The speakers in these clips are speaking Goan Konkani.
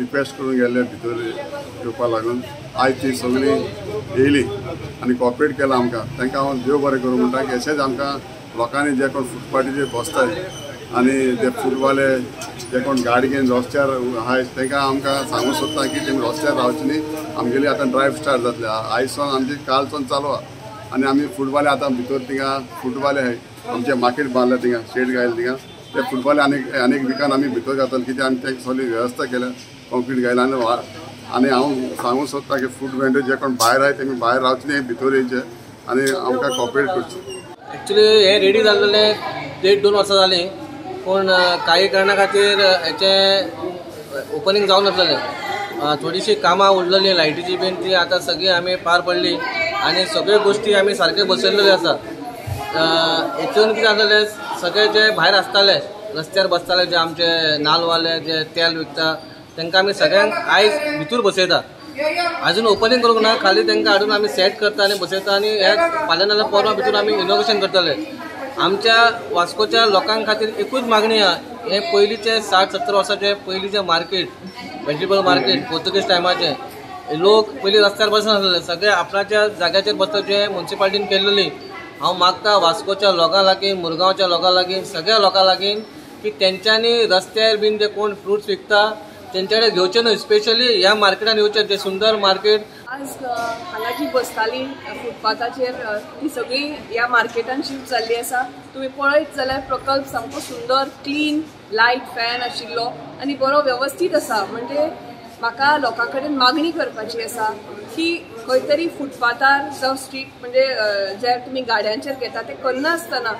रिक्वेस्ट करून गेल्ले भितर येवपा लागून. आयज ती सगळी येयली आनी कॉपरेट केलां आमकां. तांकां हांव देव बरें करूं म्हणटा की अशेंच आमकां लोकांनी जे कोण फुटपाटीचेर बसताय आनी ते फूटवाले जे कोण गाडी घेवन रस्त्यार आहाय तांकां आमकां सांगूंक सोदता की तेमी रस्त्यार रावचे न्ही. आमगेली आतां ड्रायव्ह स्टार्ट जातली आयज सावन, आमची काल सावन चालू आहा. आनी आमी फुटबॉल आतां भितर थिंगा फुटबॉल आहाय, आमचे मार्केट बांदला थिंगा, शेड घायला थिंगा. ते फुटबॉल आनीक आनीक विकान आमी भितर घातले कित्याक आमी तांकां सगळी वेवस्था केल्या, कॉन्क्रीट घायला. आनी हांव सांगूंक सोदता की फूड वेंडर जे कोण भायर आहाय तेमी भायर रावचे न्ही, भितर येयचे आनी आमकां कॉपरेट करचें. एक्चुली हे रेडी जाल्लें 1.5-2 वर्सां जालीं, पूण काही कारणा खातीर हेचें ओपनींग जावं नासलेलें. थोडीशी कामां उरलेलीं लायटीची बीन, ती आतां सगळी आमी पार पडली आनी सगळ्यो गोश्टी आमी सारक्यो बसयल्ल्यो आसा. हेतून कितें जालें, सगळे जे भायर आसताले, रस्त्यार बसताले, जे आमचे नालवाले, जे तेल विकता, तांकां आमी सगळ्यांक आयज भितूर बसयता. अजून ओपनींग करूंक ना, खाली तांकां हाडून आमी सेट करता आनी बसयता आनी ह्या फाल्यां नाल्यार परवां भितूर आमी इनॉग्रेशन करतले. आमच्या वास्कोच्या लोकां खातीर एकूच मागणी आहा, हे पयलींचे 60-70 वर्साचे पयलींचे मार्केट, वेजिटेबल मार्केट, पोर्तुगीज टायमाचे, लोक पयलीं रस्त्यार बसनासले, सगळे आपणाच्या जाग्याचेर बसता जे मुन्सिपाल्टीन केल्लेली. हांव मागता वास्कोच्या लोकां लागीं, मुरगांवच्या लोकां लागीं, सगळ्या लोकां लागीं की तेंच्यांनी रस्त्यार बीन जे कोण फ्रुट्स विकता तेंच्या कडेन घेवचे न्हय, स्पेशली ह्या मार्केटान येवचें, तें सुंदर मार्केट. आज हांगा जी बसताली फुटपाथाचेर, ती सगळी ह्या मार्केटान शिफ्ट जाल्ली आसा. तुमी पळयत जाल्यार प्रकल्प सामको सुंदर, क्लीन, लायट, फॅन आशिल्लो आनी बरो वेवस्थीत आसा. म्हणजे म्हाका लोकां कडेन मागणी करपाची आसा की खंय तरी फुटपाथार जावं स्ट्रीट, म्हणजे जे तुमी गाड्यांचेर घेता ते करनासतना,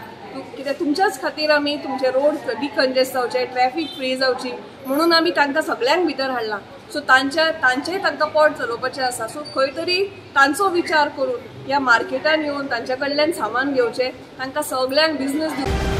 कित्याक तुमच्याच खातीर आमी तुमचे रोड डिकंजेस्ट जावचे, ट्रॅफिक फ्री जावची म्हणून आमी तांकां सगळ्यांक भितर हाडलां. सो तांच्या तांचेय तांकां पोट चलोवपाचें आसा. सो खंय तरी तांचो विचार करून ह्या मार्केटान येवन तांच्या कडल्यान सामान घेवचें, तांकां सगळ्यांक बिजनस दिवचें.